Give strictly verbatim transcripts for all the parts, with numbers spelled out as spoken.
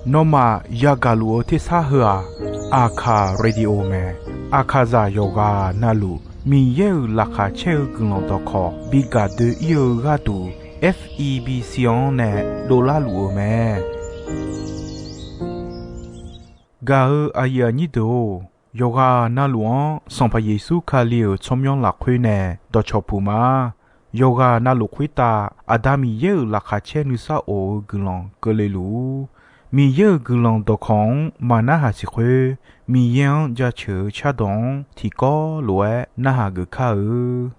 Nawmaf yagaq luf-eu tersar heu-aq, Aqkaq Radio mae. Aqkaqzaq yawqghaq navluf Miqyaer-euq laqkhaq caer-eu guiqlanq dawqkawq bi gaq doe-ir-eu gharduq, F E B C-anr nae dovlar luf-eu mae. Gaq-eu aqyuif aqnyir deuq-or, yawqghaq navluf-anr Sanqpaq Yeqsur Kali-euq tsawrmyanr lafkhoer nae dawqcawq puq ma. Yawqghaq navluf khoertav Aqda Miqyaer-euq laqkhaq caer nuisar of-eu guiqlanq keuvle luf-ur. Miqyaer-euq guiqlanq dawqkawq-anr maqnarhaq siq khoer, Miqyaer-anr jaceuq-eu cardawq-anr tiqkawv lof-aer narhaq geuf kar-eu.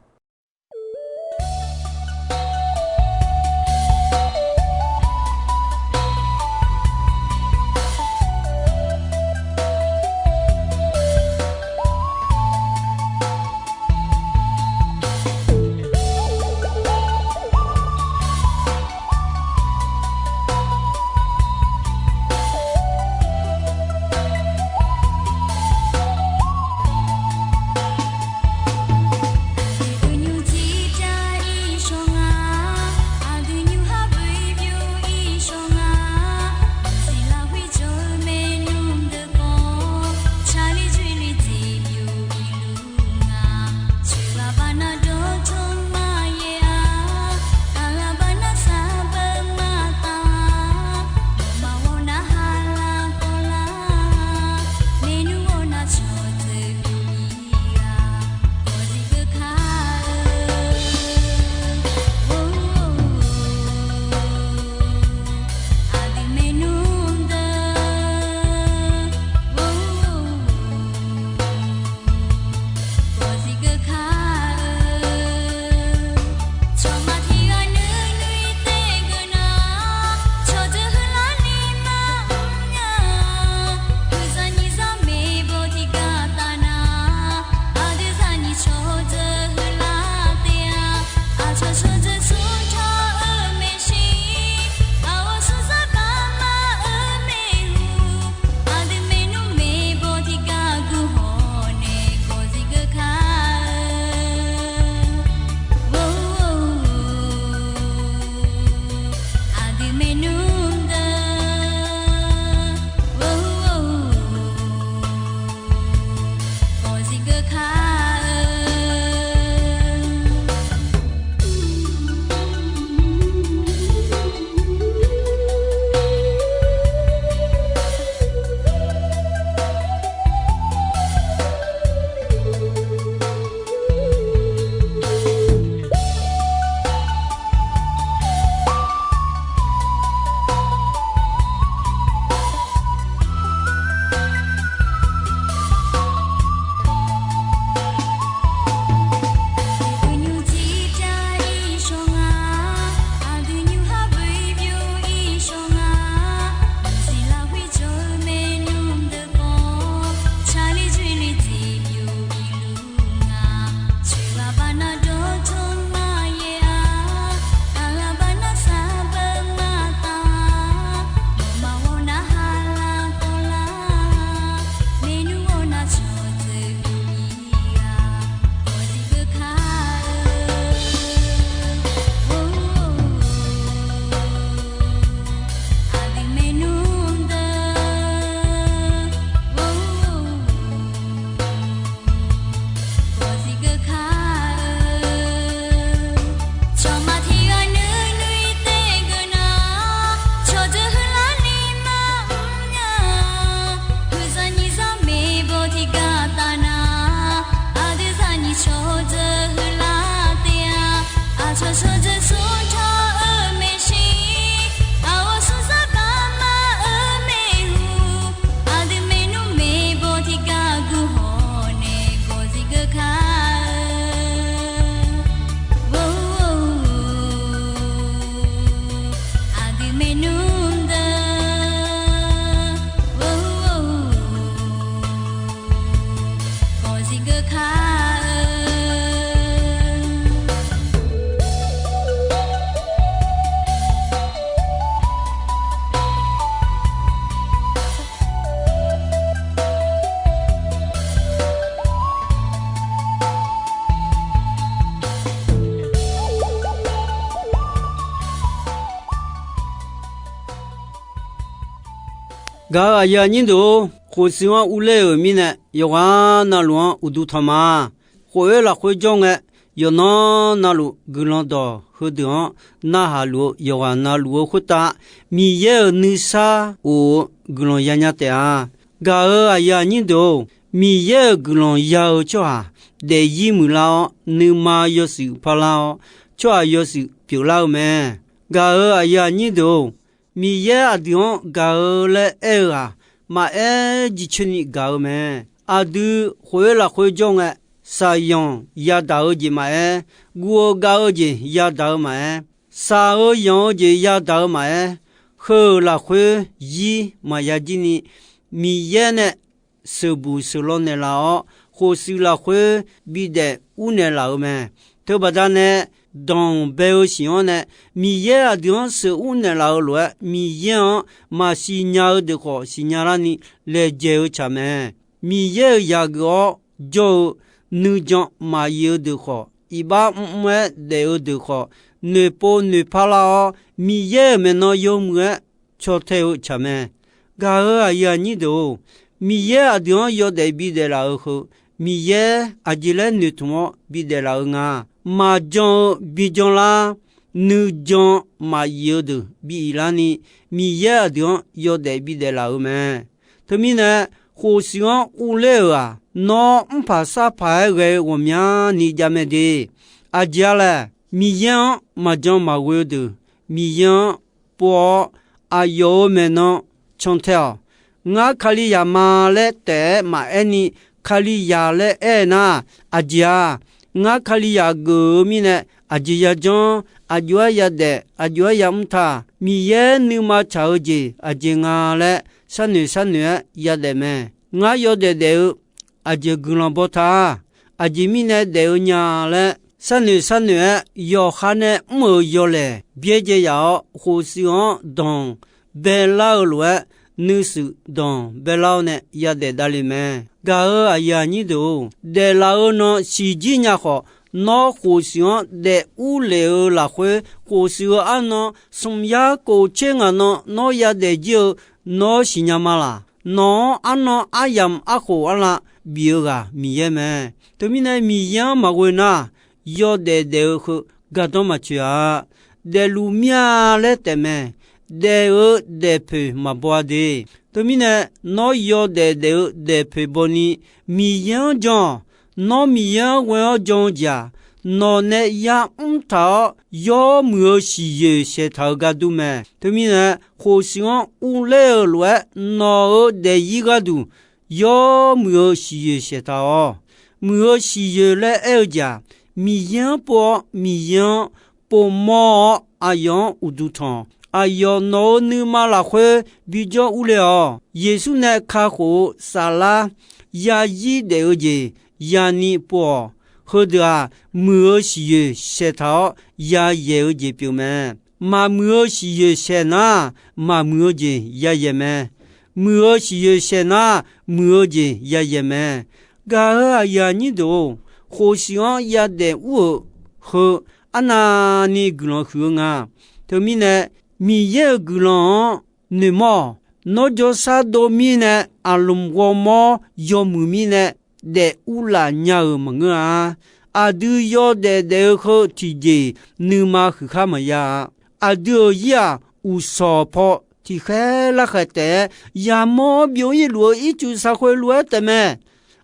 Gaq-euq aqyuif aqnyir deuq-or, khof shuif-anr urler-euq mirnae, yawqghaq navluf-anr uqduq tanq ma. Khof-eu lafkhoer jawr ngae, yawqnan navluf guiqlanq dawq heudeuq-anr narhaq luf-eu yawqghaq navluf-eu khoertav, Miqyaer-euq nuisar of-eu guiqlanq yanya taef-a. Gaq-euq aqyuif aqnyir deuq-or, Miqyaer-euq guiqlanq ya-eu tsawrhaq daefzir muiqlar-awr, nuima yawshuif parlar-awr, tsawrhaq yawshuif pyeuflar-eu mae. Gaq-euq aqyuif aqnyir deuq-or, Miqyaer aqdui-anr gaq-eu laer aer-eu-aq, maqaer jircoer ni gaq-eu mae. Aqdui khof-eu lafkhoer jawr ngae, shaqyanq yadaq-eu jeq maqaer, guv-eu gav-eu jeq yadaq-eu maqaer, shaq-eu yanq-eu jeq yadaq-eu maqaer, heu-euq lafkhoer zir maqya jir ni, Miqyaer nae sheuqbuq sheuqlaw naeqlaf-awr, khof shuif lafkhoer bidaef ur naeqlaf-eu mae. Teubaqda nae, danqbae-eu siq-anr nae Miqyaer aqdui-anr sheuqur naeqlaf-eu lof-aer, Miqyaer-anr maqsiq nya-eu deuq khawf siqnya larni laejae-eu tsaq mae. Miqyaer-euq yaqgeuf-awr jawr-eu nuijan maqyif-eu deuq khawf, iqbax mrmr-aer daef-eu deuq khawf, noeqpov noeqpar lar-awr, Miqyaer-euq maeqnan yawmuiq-aer caw tae-eu tsaq mae. Gaq-euq aqyuif aqnyir deuq-or, Miqyaer aqdui-anr yawdaef bidaef laf-eu heu, Miqyaer aqjeq laer noeqtmq-awr bidaef laf-eu nga. Maqjan-eu bijan lar, nuijan maqyif-eu deuq bi if larni, Miqyaer aqdui-anr yawdaef bidaef laf-eu mae. Teumirnae, khof shuif-anr urler-euq-aq, nawr mrpaq sarpaq-aer ghae-eu ghawqmyani jav mae de. Aqjeq-a laer, Miqyaer-anr maqjan maqghoe-eu deuq, Miqyaer-anr pov-awr, aqyawf-euq maeqnan cantae-awq. Ngar Kalizaq ma laer taef-aer maqaer ni, Kalizaq laer aer-eu nar, aqjeq-a, ngar Kalizaq geuf-eu mirnae, aqjeq yajanr, aqjox-aer yadaef, aqjox-aer yamr ta, Miqyaer nuima tsaq-eu jeq aqjeq nga laer, sharnoeq sharnoeq-aer yadaef mae. Ngar yawdaef daef-eu aqjeq guiqlanq baw ta, aqjeq mirnae daef-eu nya laer, sharnoeq sharnoeq-aer yawqha nae mr-euq yawlaeq byaerdzae yaf-awr, khof shuif-anr danq baelar-eu lof-aer, nuishuif danq baelar-awr nae yadaef davle mae. Gaq-euq aqyuif aqnyir deuq-or, daeflaf-eu nan siqjir nya khawf, nawr khof shuif-anr daef urlef-eu lafkhoer, khof shuif-eu arnan smq yar kof tser ngaq nan nawr yadaef jir-eu nawr siqnya ma laq. Nawq-anr arnan aryamq arkhof arlav bif-eu ghaq Miqyaer mae. Teumirnae Miqyaer-anr maqghoe nar, yawdaef daef-eu heu gardanr maqtsoeq-a. Daefluf mir-a laer taefmae. Daef-eu daefpoeq maqbaw-a de. Teumirnae nawr yawdaef daef-eu daefpoeq bawni Miqyaer-anr jan-awq. Nawr Miqyaer-anr ghoe-awr jan-eu jeq-aq, nawq nae yamr taq-awr yawmuiq-eu siqyoeq saeqtaq-eu gar dur mae. Teumirnae khof shuif-anr urler-euq lof-aer nawq-euq daefzir gharduq yawmuiq-eu siqyoeq saeqtaq-awq. Muiq-eu siqyoeq laer aer-eu jeq-aq, Miqyaer-anr pov-awr Miqyaer-anr povmawr-awr aqyawf-anr uqduq tanq. Aqyawf nawq-euq nuima lafkhoer bijawr urle-awq. Yeqsur nae kakhof-eu saflar yazir daef-eu jeq yani pov-awq. Heudeuq-aq, muiq-eu siqyoeq saeqtaq-awr yayaeq-eu jeq pyeuf mae. Maqmuiq-eu siqyoeq saeq nar, maqmuiq-eu jeq yayaeq mae. Muiq-eu siqyoeq saeq nar, muiq-eu jeq yayaeq mae. Gaq-euq aqyuif aqnyir deuq-or, khof shuif-anr yadaef ur-euq heu arnavni guiqlanq huiq-eu nga. Teumirnae, Miqyaer-euq guiqlanq-anr noeqmawr-awq. Nawr jawrshar dov mirnae, aqlmq ghawrmawr yawmuiq mirnae, daef urlaf nya-euq maqngeur-a. Aqdui yawdaef daef-eu heu tiqjeq nuima huiqkhar maqya-a. Aqdui-euq zir-aq, uqshawq paw tiqkhaer larkhaeq taef-aer yamawr-awr byov-ir luf-eu ircuf shaqkhoe lof-aer taefmae.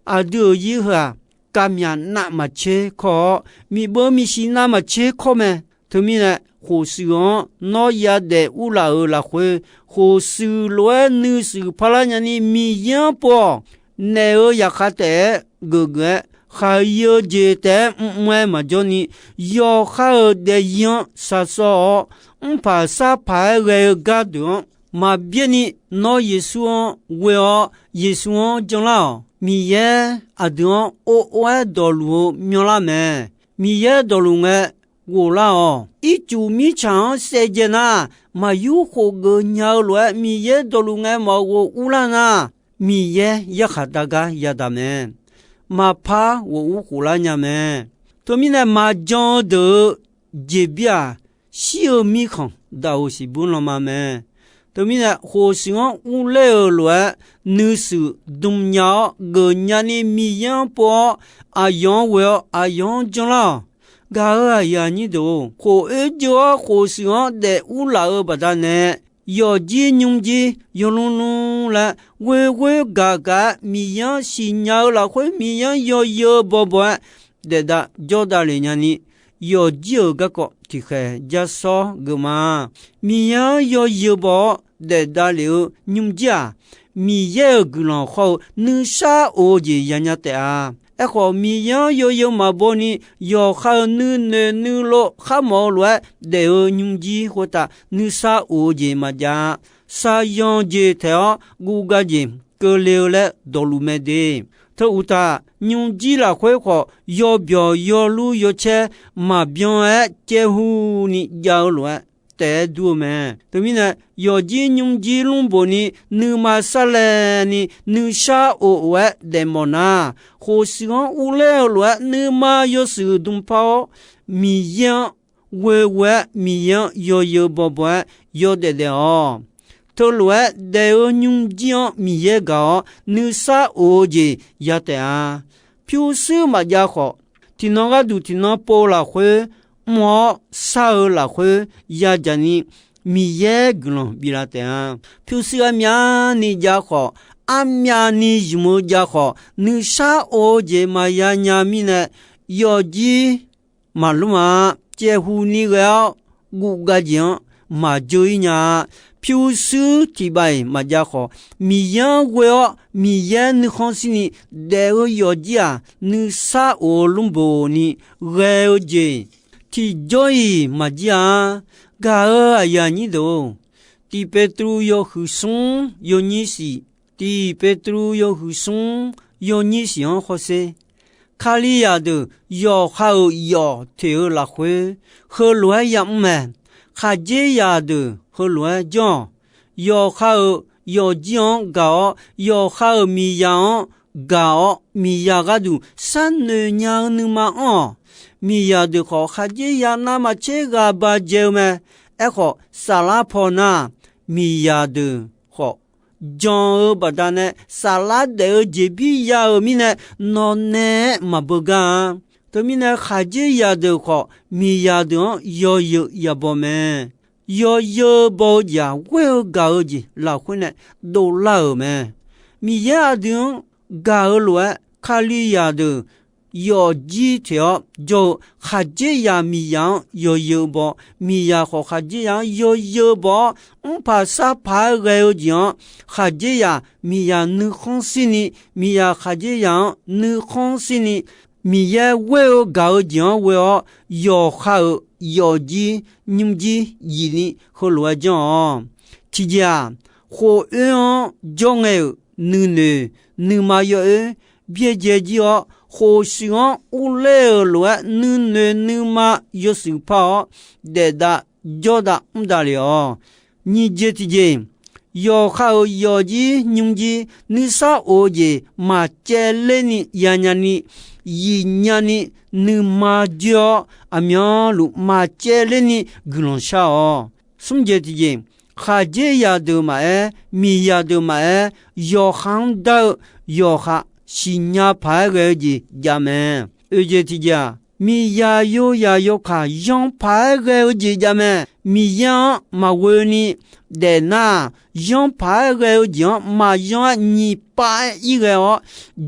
Aqdui-euq zir heu-aq, kavmyaq navmaqtser kawr-awr, miqbeu miqsiq navmaqtser kawr mae. Teumirnae, khof shuif-anr nawr yadaef urlaf-euq lafkhoer, khof shuif lof-aer nuishuif parlar nyani Miqyaer-anr pov-awq. Naef-euq zaqkhav taef-aer geufgeuf-aer, khaqi-eu jeq taef-aer mrmr-aer maqjawr ni, yawqha-euq daefzir-anr shaqshawr-awr, mrpaq sarpaq-aer ghae-eu gardeuq-anr maqbyaer ni, nawr Yeqsur-anr ghoe-awr Yeqsur-anr janlar-awq. Miqyaer aqdui-anr or or-aer dawqluf-eu myanrlar mae. Miqyaer dawqluf ngae ghoflar-awq. Ircuf mirtsaq-anr saevdzae nar, maqyur khofgeuf nya-eu lof-aer Miqyaer dawqluf ngae maqghof urlar nar, Miqyaer yarkhaq dar gar yadaq mae. Maqpar ghof ur khoflar nya mae. Teumirnae maqjan-eu deuq-eu jeqbir-aq, shir-eu mirkhanq daq-euq siqbur lanma mae. Teumirnae, khof shuif-anr urler-euq lof-aer, nuishuif dm nya-awr geufnya ni Miqyaer-anr pov-awr, aqyawf-anr ghoe-awr aqyawf-anr janlar-awq. Gaq-euq aqyuif aqnyir deuq-or, khof oer jeuv-awr khof shuif-anr daef urlaf-eu baqdanae, yawqjir nymrjir yawlmr lmr laer ghoeghoer gaq gaq-aer Miqyaer-anr siqnya-eu lafkhoer Miqyaer-anr yawzeu bawbaw-aer daefdav jawrdav lef nyani, yawqjir-euq garkawv tiqkhaeq jar sawr geuf ma. Miqyaer-anr yawzeu baw-awr daefdav lef-eu nymrjir-aq, Miqyaer-euq guiqlanq hawr-eu nuisar of-eu jeq yanya taef-a. Aerkhawf, Miqyaer-anr yawzeu maqbaw ni yawqha-euq nuinoeq nuilov kharmawf-eu lof-aer daef-eu nymrjir khoertav nuisar of-eu jeq maqjav-a. Shaqyanq jeq taeq-awr guvgav jeq keuvle-eu laer dawqluf mae de. Teu uqtaf, nymrjir lafkhoer khawf yawbyawq yawlur yawcaer maqbyan-aer caevhu ni jav-eu lof-aer taef-aer dur-eu mae. Teumirnae, yawqjir nymrjir lmrbof ni nuima sarlaev ni nuisar of-aer daefmawf nar, khof shuif-anr urler-eu lof-aer nuima yawshuif dm par-awr, Miqyaer-anr ghoeghoe-aer Miqyaer-anr yawzeu bawbaw-aer yawdaef daef-awq. Teulof-aer daef-eu nymrjir-anr Miqyaer gaq-awr nuisar of-eu jeq ya taef-a. Pyurshuir maqjav khawf, tiqnan gharduq tiqnan pov lafkhoer mr-awr shar-eu lafkhoer yadzaq ni Miqyaer guiqlanq biflaf taef-a. Pyurshuir armyavni jav khawf, armyavni zmq-eu jav khawf, nuisar of-eu jeq maqya nya mirnae, yawqjir maqlmr-a. Caevhu ni ghae-awr guvgav jeq-anr maqjeu-ir nya-a. Pyurshuir tiqbav-iq maqjav khawf, Miqyaer-anr ghoe-awr Miqyaer nuikhanr shirni daef-eu yawqjir-aq, nuisar of-eu lmrbof ni ghae-eu jeq tiqjawr-iq maqjir-a. Gaq-euq aqyuif aqnyir deuq-or, Tiq Petru yawhuiq smr yawnyir shiq, Tiq Petru yawhuiq smr yawnyir shiq-anr hawsher. Kalizaq deuq yawqha-euq yawf teq-eu lafkhoer heulof-aer yamr mae. Khaqdzerzaq deuq heulof-aer janr-awq. Yawqha-euq yawfjir-anr gaq-awr, yawqha-euq miqzaq-anr gaq-awr, miqzaq gharduq sharnoeq nya-eu nuima anr-awq. Miqzaq deuq khawf, khaqdzerzaq navmaqtser ghaq ba dzae-eu mae. Aerkhawf, saflar paw nar, miqzaq deuq khawf jan-eu baqdanae, saflar daef-eu jeqbir ya-euq mirnae, nawq naeq-aer maqbeugar-a. Teumirnae, khaqdzerzaq deuq khawf, miqzaq deuq-anr yawzeu yabaw mae. Yawzeu baw-eu jeq-aq, ghoer-eu gaq-eu jeq lafkhoer nae dovlar-euq mae. Miqyaer aqdui-anr gaq-eu lof-aer, Kalizaq deuq yawfjir teq-awr jawr-eu khaqdzerzaq miqzaq-anr yawzeu baw, miqzaq khawf khaqdzerzaq-anr yawzeu baw-awr, mrpaq sarpaq-aer ghae-eu jeq-anr, khaqdzerzaq miqzaq nuikhanr shirni, miqzaq khaqdzerzaq-anr nuikhanr shirni, Miqyaer ghoer-eu gaq-eu jeq-anr ghoe-awr, yawqha-euq yawfjir nymrjir yifni heulof-aer janr-awq. Tiqjeq-aq, khof oer-anr jawr ngae-euq nuinoeq nuima yawoer byaerdzae jir-awr, khof shuif-anr urler-euq lof-aer nuinoeq nuima yawshuif par-awr, daefdav jawrdav mr davlef-awq. Nyiq jeq tiqjeq, yawqha-euq yawfjir nymrjir nuisar of-eu jeq maqcaevler ni yanya ni, yif nya ni, nuima joer-awr, aqmyanluf maqcaevler ni guiqlanq shar-awq. Smr jeq tiqjeq, khaqdzerzaq deuq maqaer, miqzaq deuq maqaer, yawqha-anr dar-eu yawqha siqnya paq-aer ghae-eu jeq jav mae. Oeq jeq tiqjeq-aq, miqzaq yozaq yawkaq yanr paq-aer ghae-eu jeq jav mae. Miqyaer-anr maqghoe ni daefnar-aq, yanr paq-aer ghae-eu jeq-anr maqyanr-aer nyiq pav-aer ir ghae-awr,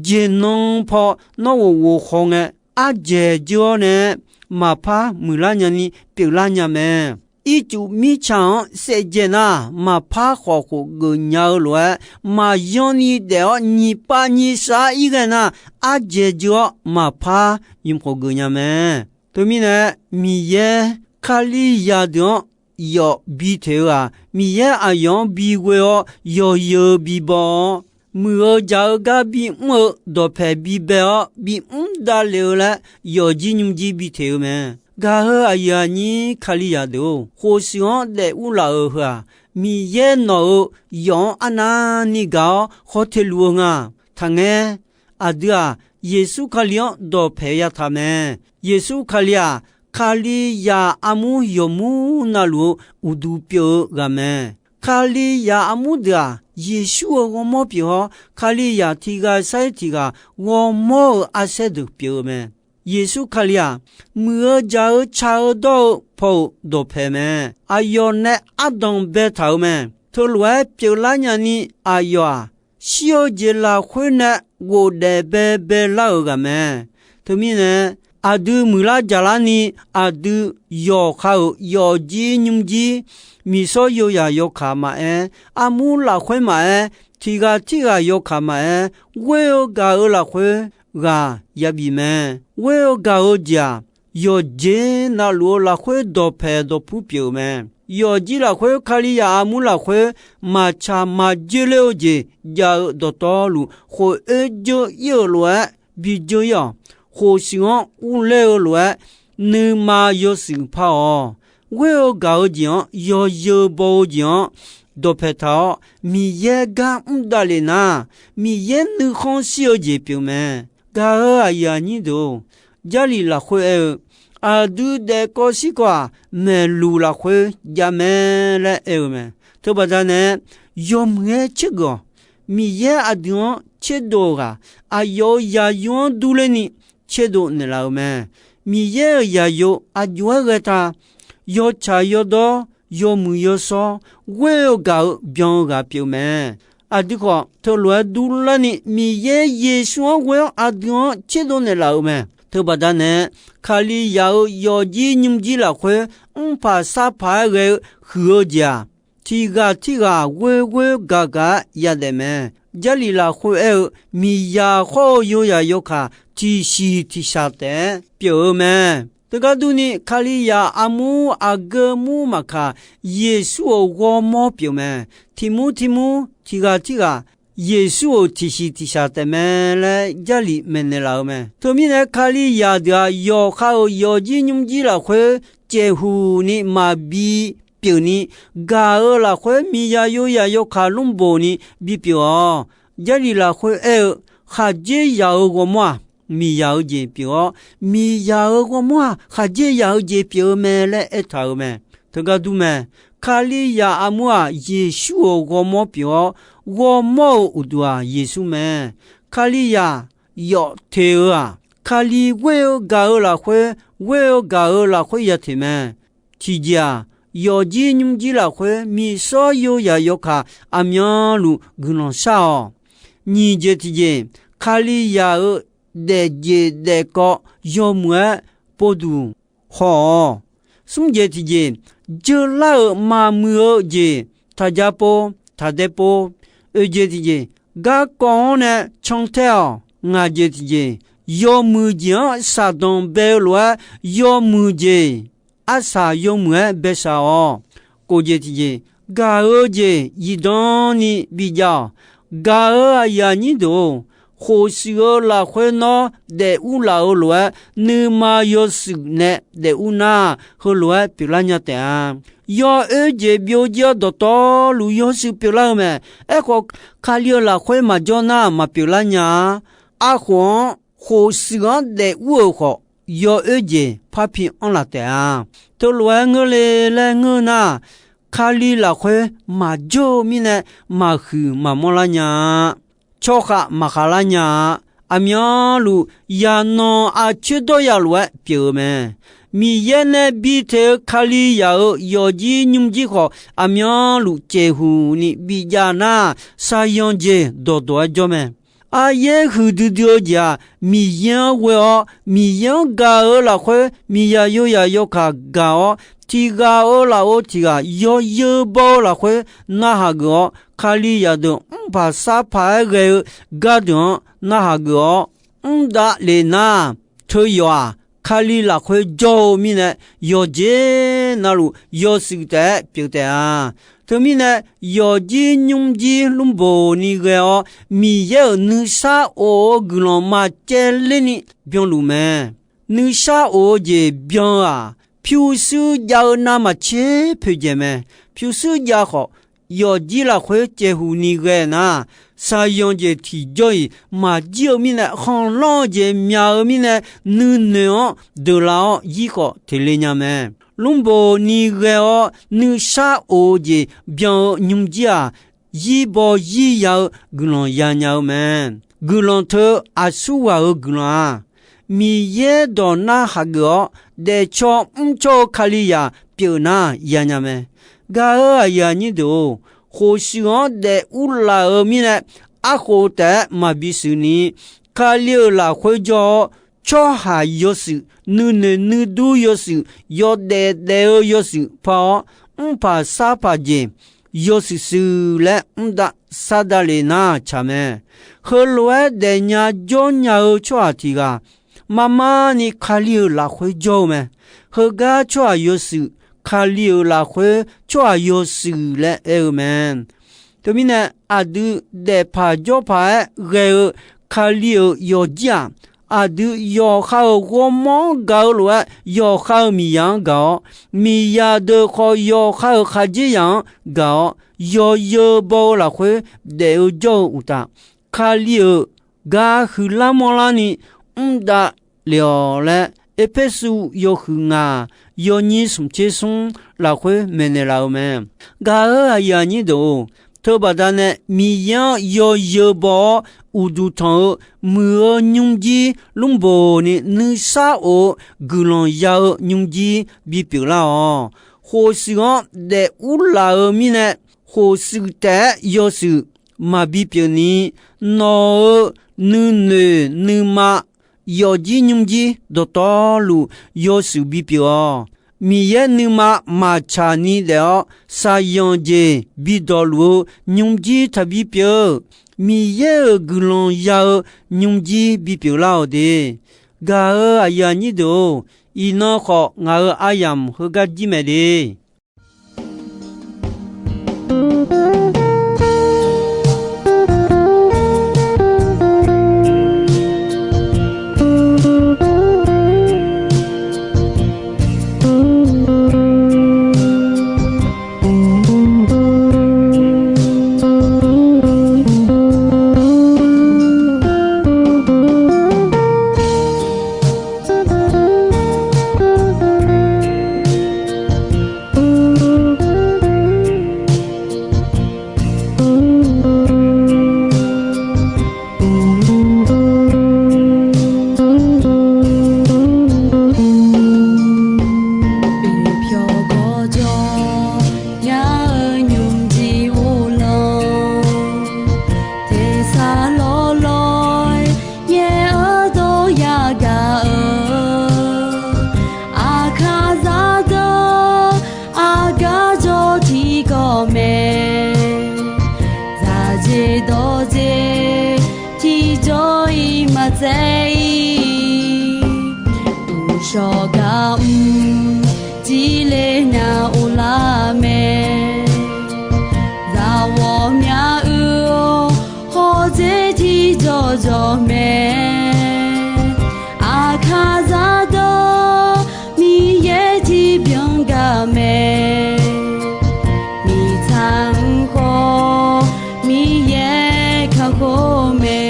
jeqnan paw nawr ghof ghof khaw ngae, ardzaeq jeur-awr nae maqpar muiqlar nyani pyeuflar nya mae. Ircuf mirtsaq-anr saevdzae nar, maqpar khawf khof geuf nya-eu lof-aer, maqyanr ni daef-awr nyiq pav nyiq shaq-aer ir ghae nar, ardzaeq jeur-awr maqpar nymq khof geuf nya mae. Teumirnae, Miqyaer Kalizaq deuq-anr yawf bi teq-eu-aq, Miqyaer aqyawf-anr bi ghoe-awr yawzeu bibaw-awr, muiq-eu jaq-eu gar bimr-eu dawqpaeq bibae-awr bimr davlef-eu laer yawfjir nymrjir bi teq-eu mae. Gaq-eu aqyuif aqnyir Kalizaq deuq-or, khof shuif-anr daef urlaf-euq heu-aq, Miqyaer nawq-euq yawf-anr arnavni gaq-awr khawf teq luf-eu nga. Taqngaer, aqdui-aq, Yeqsur Kali-anr dawqpaeq yataq mae. Yeqsur Kali-aq, Kalizaq armur yawqmur navluf-eu uqduq pyeuf-eu ghaq mae. Kalizaq armur deuq-aq, Yeqsur-euq ghawrmawr pyeuf-awr, Kalizaq tiq ghaq sar-iq tiq ghaq ghawrmawr-euq arsaer deuq pyeuf-eu mae. Yeqsur Kali-aq, muiq-eu jaq-eu tsaq-eu dawr-eu paw-euq dawqpae mae. Aqyawf nae ardanq baetaq-euq mae. Teulof-aer pyeuflar nyani, aqyawf-aq, shir-eu jeq lafkhoer nae ghofdaef baebae lar-euq ghaq mae. Teumirnae, aqdui muiqlar jaqlar ni, aqdui yawqha-euq yawfjir nymrjir, miqsawr yozaq yawkaq maqaer, armur lafkhoer maqaer, tiq ghaq tirghaq yawkaq maqaer, ghoer-eu gaq-eu lafkhoer ghaq yabif mae. Ghoer-eu gaq-eu jeq-aq, yawqjeq navluf-eu lafkhoer dawqpae dawqpur pyeuf-euq mae. Yawfjir lafkhoer, Kalizaq armur lafkhoer maqtsaq maqjoe ler-eu jeq jav-eu dawqtawvluf, khof-oer dzeur ir-euq lof-aer bi dzeur ir-awq. Khof shuif-anr urler-eu lof-aer, nuima yawshuif par-awq. Ghoer-eu gaq-eu jeq-anr, yawzeu baw-eu jeq-anr dawqpae taq-awr, Miqyaer gar mr davlef nar, Miqyaer nuikhanr shir-eu jeq pyeuf mae. Gaq-eu aqyuif aqnyir deuq-or, Jarlif lafkhoer aer-eu, aqdui daefkawv shirkawv-aq, maeqluq lafkhoer jav mae laer aer-eu mae. Teubaqda nae, yawmuiq-aer tsergeuf-awq. Miqyaer aqdui-anr tserdov-eu ghaq, aqyawf-euq zaqyo-anr durler ni tserdov naeqlaf-euq mae. Miqyaer-euq zaqyo aqjox-aer ghae ta, yawtsaq yawdawr, yawmuiq yawshawr, ghoer-eu gaq-eu byan-eu ghaq pyeuf mae. Aqdui khawf, teulof-aer durlarni Miqyaer Yeqsur-anr ghoe-awr aqdui-anr tserdov naeqlaf-euq mae. Teubaqda nae, Kalizaq-euq yawfjir nymrjir lafkhoer mrpaq sarpaq-aer ghae-eu huiq-eu jeq-aq, tiq ghaq tirghaq ghoer ghoer gaq gaq-aer yadaef mae. Jarlif lafkhoer aer-eu, miqzaq khawr-eu yozaq yawkaq tiqsiq tiqshaq taef-aer pyeuf-eu mae. Teugar durni, Kalizaq armur aqgeu mur maqkaq, Yeqsur-euq ghawrmawr pyeuf mae. Tiq mur tiq mur, tiq ghaq tirghaq, Yeqsur-euq tiqsiq tiqshaq taef mae laer Jarlif maeqnaeq laf-eu mae. Teumirnae, Kalizaq deuq-aq, yawqha-euq yawfjir nymrjir lafkhoer caevhuq ni maqbi pyeuf ni, gaq-eu lafkhoer miqzaq yozaq yawkaq lmrboq ni bipyeuf-awq. Jarlif lafkhoer aer-eu, khaqdzerzaq-euq ghawrmawr-aq, miqzaq-eu jeq pyeuf-awr, miqzaq-euq ghawrmawr-aq, khaqdzerzaq-eu jeq pyeuf-eu mae laer aertaq-euq mae. Teugar dur mae. Kalizaq armur-aq, Yeqsur-euq ghawrmawr pyeuf-awr, ghawrmawr-euq uqduq-aq, Yeqsur mae. Kalizaq yawf teq-eu-aq, Kali ghoer-eu gaq-eu lafkhoer, ghoer-eu gaq-eu lafkhoer ya teq mae. Tiqjeq-aq, yawfjir nymrjir lafkhoer miqsawr yozaq yawkaq aqmyanluf guiqlanq shar-awq. Nyiq jeq tiqjeq, Kalizaq-euq daefjeq daefkawv yawmuiq-aer povduq haw-awq. Smr jeq tiqjeq, jeular-euq maqmuiq-eu jeq, taqja pov taqdae pov. Oeq jeq tiqjeq, garkawv-anr nae cantae-awq. Ngaq jeq tiqjeq, yawmuiq jeq-anr shaqdanq bae-eu lof-aer, yawmuiq jeq arsaq yawmuiq-aer baeshaq-awq. Kof jeq tiqjeq, gaq-eu jeq zifdan ni bijav-awq. Gaq-eu aqyuif aqnyir deuq-or, khofshuif-eu lafkhoer nawr daef urlaf-eu lof-aer, nuima yawshuif nae daef ur nar, heulof-aer pyeuflar nya taef-a. Yawoer jeq byovjir-awr dawqtawvluf yawshuif pyeuflar-eu mae. Aerkhawf, Kali-eu lafkhoer maqjawr nar maqpyeuflar nya-a. Arkhof-anr khofshuif-anr daef ur-euq khawf, yawoer jeq parpi anrlaf taef-a. Teulof-aer ngeur le laer ngeur nar, Kali lafkhoer maqjawr-eu mirnae, maqhuiq maqmanr lar nya-a. Tsawrkhav maqkhav lar nya-a. Aqmyanluf yanan aqcoer dawrya lof-aer pyeuf-eu mae. Miqyaer nae bi teq-eu Kalizaq-euq yawfjir nymrjir khawf, aqmyanluf caevhuq ni bijav nar, saqyanq jeq dawqdawq-aer jawr mae. Aryaer huiqdui dui-eu jeq-aq, Miqyaer-anr ghoe-awr, Miqyaer-anr gaq-eu lafkhoer, miqzaq yozaq yawkaq gaq-awr, tiq ghaq-euq lafov tiq ghaq yawzeu baw-eu lafkhoer narhaq geuf-awr, Kalizaq deuq mrpaq sarpaq-aer ghae-eu gardeuq-anr narhaq geuf-awr mr davlef nar, teuyawf-aq, Kali lafkhoer jawr-eu mirnae, yawqjeq navluf yawshuif taef-aer pyeuf taef-a. Teumirnae, yawfjir nymrjir lmrboq ni ghae-awr, Miqyaer-euq nuisar of-eu guiqlanq maqcaevler ni byanluf mae. Nuisar of-eu jeq byan-eu-aq, pyurshuir jav-eu navmaqtser poeqdzaeq mae. Pyurshuir jav khawf, yawfjir lafkhoer caevhuq ni ghae nar, saqyanq jeq tiqjawr-iq maqjir-eu mirnae, khanqlanr-eu jeq myaq-eu mirnae, nuinoeq-anr deuqlaf-awr yir khawf teq le nya mae. lmrboq ni ghae-awr nuisar of-eu jeq byan-eu nymrjir-aq, zirbaw zirya-eu guiqlanq yanya-eu mae. Guiqlanq teu aqsur ghaq-euq guiqlanq-aq, Miqyaer dawq nar hageuf-awr daefcaw mrcaw-eu Kalizaq pyeuf nar yanya mae. Gaq-euq aqyuif aqnyir deuq-or, khof shuif-anr daef urlaf-euq mirnae, arkhof taef-aer maqbi shuif ni, Kali-euq lafkhoer jawr-awr, tsawrhaq yawshuif, nuinoeq nuidur yawshuif, yawdaef daef-eu yawshuif par-awr, mrpaq sarpaq jeq yawshuif shuif laer mr dav sar dav lef nar tsaq mae. Heulof-aer daefnya jawrnya-eu tsawrhaq tiq ghaq, marmar ni Kali-euq lafkhoer jawr-eu mae. Heugar tsawrhaq yawshuif, Kali-euq lafkhoer tsawrhaq yawshuif laer aer-eu mae. Teumirnae, aqdui daefpaq jawrpaq-aer ghae-eu Kali-euq yawqjir-aq, aqdui yawqha-euq ghawrmawr-anr gaq-eu lof-aer, yawqha-euq miqzaq-anr gaq-awr, miqzaq deuq khawf yawqha-euq khaqdzerzaq-anr gaq-awr, yawzeu baw-eu lafkhoer daef-eu jawr-eu uqtaf, Kali-euq gar huiqlar manrlar ni mr dav lef-awq laer, Erpersu yawhuiq ngaq, yawnyir smq tser smr lafkhoer maeqnaeq laf-eu mae. Gaq-euq aqyuif aqnyir deuq-or, teubaqda nae Miqyaer-anr yawzeu baw-awr uqduq tanq-eu muiq-eu nymrjir lmrboq ni nuisar of-eu guiqlanq ya-eu nymrjir bipyeuf lar-awq. Khof shuif-anr daef urlaf-eu mirnae, khof shuif taef-aer yawshuif maqbi pyeuf ni, nawq-euq nuinoeq nuima yawfjir nymrjir dawqtawvluf yawshuif bipyeuf-awq. Miqyaer nuima maqtsaq ni daef-awr, shaqzanq jeq bidawq luf-eu nymrjir taqbi pyeuf. Miqyaer-euq guiqlanq ya-eu nymrjir bipyeuf lar-awq de. Gaq-euq aqyuif aqnyir deuq-or, iqnan khawf ngaq-euq aryamq heugar jir mae de. Uqpyawq gawqjawq nya-eu nymrjir uvlanr, tersar lawrlawr-aer yaer-eu dawr yagaq-eu, Aqkaqzaq deuq aqgar jawr tiqkawv mae. Zaqdzeq dawqdzeq tiqjawr-iq maqtsaev-ir. Uqshawq gar mr jir ler nya uvlar mae. Zaqghawqmya uiq-awr hawdzer tiqjawq jawq mae. Aqkaqzaq deuq Miqyaer tiqbyan gar mae. Mirtsaq-anr khawf Miqyaer kakhof mae.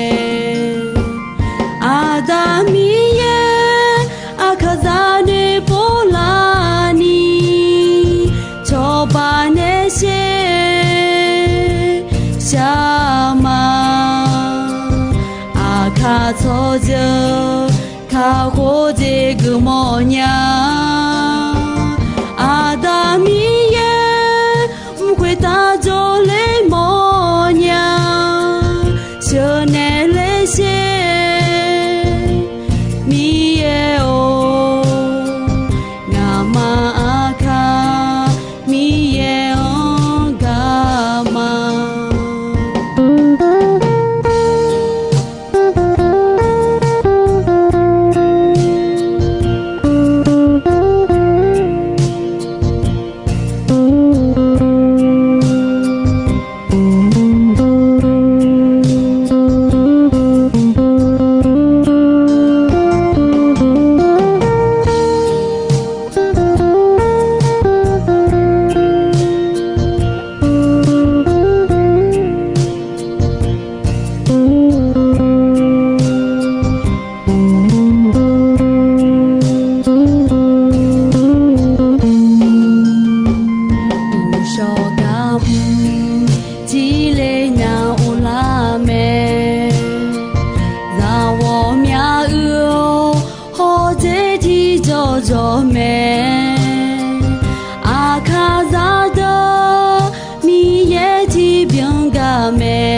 Aqda Miqyaer Aqkaqzaq noeqpov larni, cawba nae sher shar ma. Aqkaq tsawrjeuq kakhof jeq geufmawf nya. Aqda Miqyaer mq khoertav jawrler mawfnya. Sheuqnaeq ler sher Miqyaer-or, ngaqma Aqkaq Miqyaer-anr garma. Mq, tiqle nya of lar mae. Zaqghawqmya uiq-awr hawdzer tiq jawr jawr mae. Aqkaq zaqdeuq Miqyaer tiqbyan gaq mae.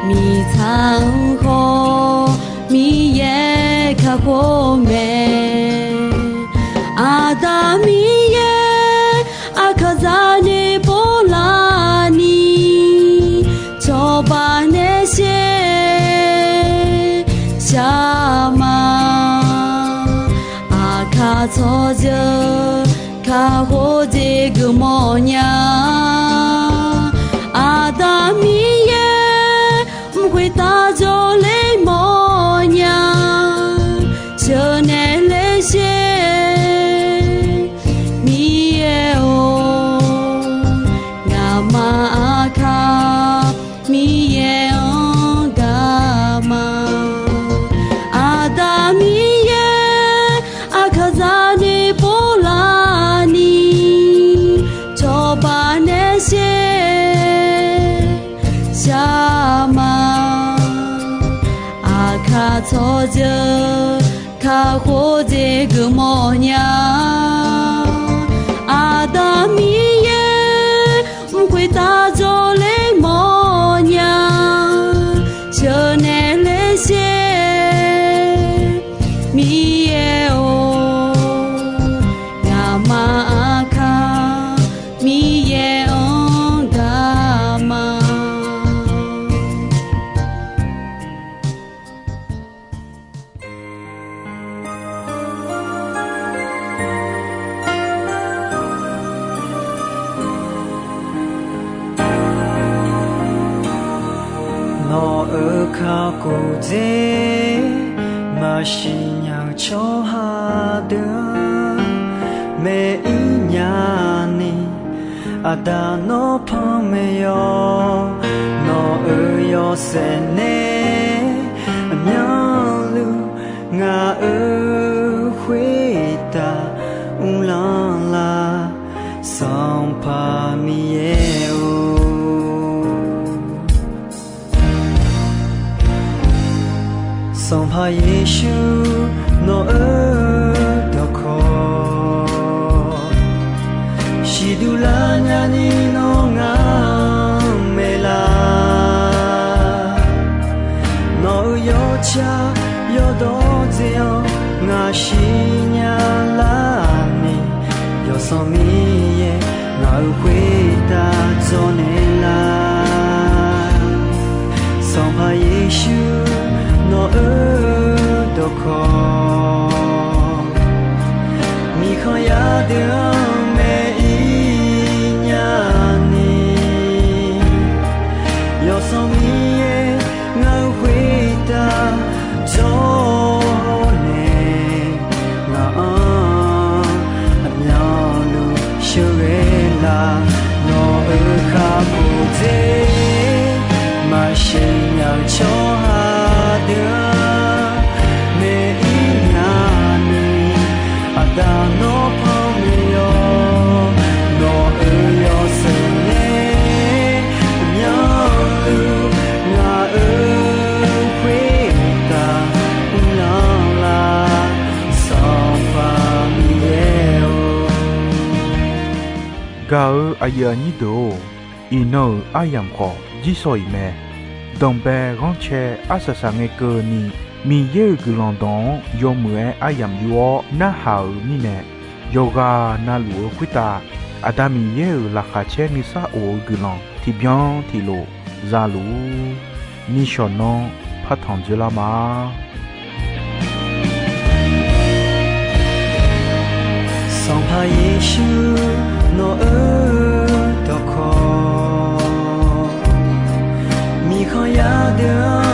Miqtsaq-anr khawf Miqyaer kakhof mae. Aqda Miqyaer aqkaq zaqnoeq pov larni, cawba nae sher shar ma. Aqkaq tsawrjeuq kakhof jeq geufmawf nya. Aqda Miqyaer mq khoeq tav jawrler mawf nya. Sheuqnaeq ler sher Miqyaer-or, ngaqma aqkaq Miqyaer-anr gaq ma. Aqda Miqyaer aqkaq zaqnoeq pov larni, cawba nae sher shar ma. Aqkaq tsawrjeuq kakhof jeq geufmawf nya. Aqda Miqyaer mq khoeq tav jawrler mawf nya. Sheuqnaeq ler sher Miqyaer-or, ngaqma aqkaq Miqyaer-anr gaq ma. Nawq-euq kakhof dzer maqsiq nya-eu tsawrhaq deuq-anr maeq-ir nya ni, Aqda nawr panmaeq yawq. Nawq-euq yawshaef nae aqmyanluf ngaq-euq khoertav uvlanr lar, Sanqpaq Miqyaer-or. Sanqpaq Yeqsur, nawq-euq dawqkawq siqduq lar nyani nawr ngar-anr maeq lar. Nawq-euq yawtsaq yawdawr dzae-awr ngaq siqnya lar ni, Yawsanr Miqyaer ngaq-euq khoertav dzawrnaeq lar. Sanqpaq Yeqsur, nawq-euq dawqkawq miqkhanq yar deuq-anr maeq-ir nya ni, Yawsanr Miqyaer ngaq-euq khoertav dzawrnaeq, ngaq-anr aqmyanluf sheuqghae lar. Nawq-euq kakhof dzer maqsiq nya-eu tsawrhaq deuq-anr maeq-ir nya ni, Aqda nawr panmaeq yawq. Nawq-euq yawshaef nae aqmyanluf ngaq-euq khoertav uvlanr lar, Sanqpaq Miqyaer-or. Gaq-euq aqyuif aqnyir deuq-or, iqnan-euq aryamq khawf jirsawq iq mae. Danqbae ghanrcae arsaq saq ngae keuvni, Miqyaer-euq guiqlanq dawq-anr yawmuiq-aer aryamq yur-awr narhaq-euq mirnae, yawqghaq navluf-eu khoertav Aqda Miqyaer-euq laqkhaq caer nuisar of-eu guiqlanq tiqbyan tiqlof za luf-ur. Nishawq nanr partanq dzoerlar ma. Sanqpaq Yeqsur, nawq-euq dawqkawq miqkhanq yar deuq-anr